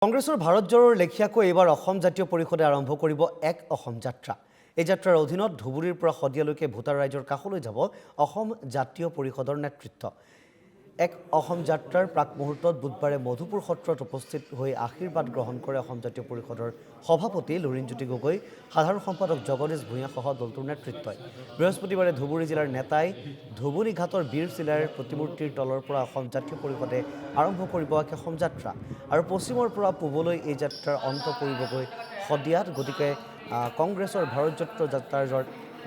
কংগ্ৰেছৰ ভাৰত জোড়োৰ লেখীয়াকৈ এইবাৰ অসম জাতীয় পৰিষদে আৰম্ভ কৰিব এক অসম যাত্ৰা। এই যাত্ৰাৰ অধীনত ধুবুৰীৰ পৰা শদিয়ালৈকে ভোটাৰ ৰাইজৰ কাষলৈ যাব অসম জাতীয় পৰিষদৰ নেতৃত্ব। এক অসম যাত্ৰাৰ প্ৰাক মুহূৰ্তত বুধবাৰে মধুপুৰ সত্ৰত উপস্থিত হৈ আশীৰ্বাদ গ্ৰহণ কৰে অসম জাতীয় পৰিষদৰ সভাপতি লুৰিণজ্যোতি গগৈ, সাধাৰণ সম্পাদক জগদীশ ভূঞাসহ দলটোৰ নেতৃত্বই। বৃহস্পতিবাৰে ধুবুৰী জিলাৰ নেতাই ধুবুনী ঘাটৰ বীৰ চিলাৰায়ৰ প্ৰতিমূৰ্তিৰ তলৰ পৰা অসম জাতীয় পৰিষদে আৰম্ভ কৰিব এক অসম যাত্ৰা আৰু পশ্চিমৰ পৰা পূবলৈ এই যাত্ৰাৰ অন্ত পৰিবগৈ শদিয়াত। গতিকে কংগ্ৰেছৰ ভাৰত যাত্ৰা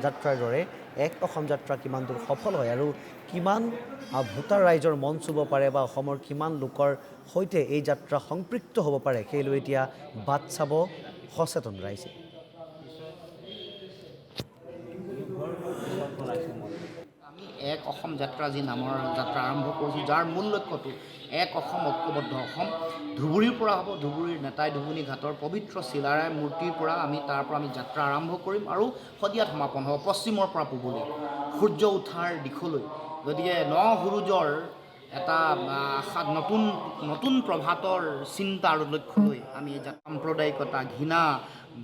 যাত্ৰাৰ দৰে এক অসম যাত্ৰা কিমান দূৰ সফল হয় আৰু কিমান ভোটাৰ ৰাইজৰ মন চুব পাৰে বা অসমৰ কিমান লোকৰ সৈতে এই যাত্ৰা সংপৃক্ত হ'ব পাৰে, সেই লৈ এতিয়া বাট চাব সচেতন ৰাইজে। আমি এক অসম যাত্ৰা যি নামৰ যাত্ৰা আৰম্ভ কৰিছোঁ, যাৰ মূল লক্ষ্যটো এক অসম, ঐক্যবদ্ধ অসম। ধুবুৰীৰ পৰা হ'ব। ধুবুৰীৰ নেতাই ধুবুনী ঘাটৰ পবিত্ৰ চিলাৰায় মূৰ্তিৰ পৰা আমি তাৰ পৰা আমি যাত্ৰা আৰম্ভ কৰিম আৰু শদিয়াত সমাপন হ'ব, পশ্চিমৰ পৰা পূবলৈ, সূৰ্য উঠাৰ দিশলৈ। গতিকে ন সূৰুযৰ এটা নতুন নতুন প্ৰভাতৰ চিন্তা আৰু লক্ষ্য লৈ আমি এই সাম্প্ৰদায়িকতা, ঘৃণা,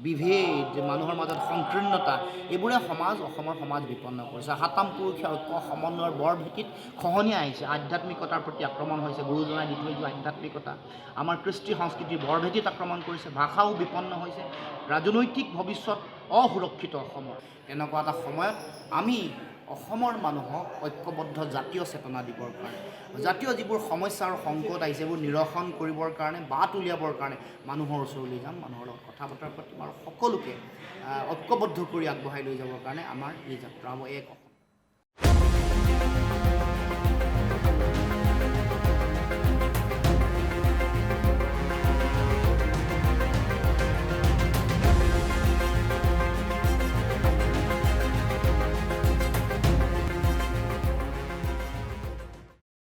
বিভেদ, মানুহৰ মাজত সংকীৰ্ণতা, এইবোৰে অসমৰ সমাজ বিপন্ন কৰিছে। সাতাম পুৰুষীয়া ঐক্য সমন্বয়ৰ বৰ ভেটিত খহনীয়া আহিছে। আধ্যাত্মিকতাৰ প্ৰতি আক্ৰমণ হৈছে। গুৰুজনাই দি থৈ যোৱা আধ্যাত্মিকতা, আমাৰ কৃষ্টি সংস্কৃতিৰ বৰ ভেটিত আক্ৰমণ কৰিছে। ভাষাও বিপন্ন হৈছে। ৰাজনৈতিক ভৱিষ্যত অসুৰক্ষিত অসমৰ। তেনেকুৱা এটা সময়ত আমি অসমৰ মানুহক ঐক্যবদ্ধ জাতীয় চেতনা দিবৰ কাৰণে, জাতীয় যিবোৰ সমস্যা আৰু সংকট আহিছে, এইবোৰ নিৰসন কৰিবৰ কাৰণে, বাট উলিয়াবৰ কাৰণে মানুহৰ ওচৰলৈ যাম, মানুহৰ লগত কথা বতৰা পাতিম আৰু সকলোকে ঐক্যবদ্ধ কৰি আগবঢ়াই লৈ যাবৰ কাৰণে আমাৰ এই যাত্ৰা হ'ব এক অসম।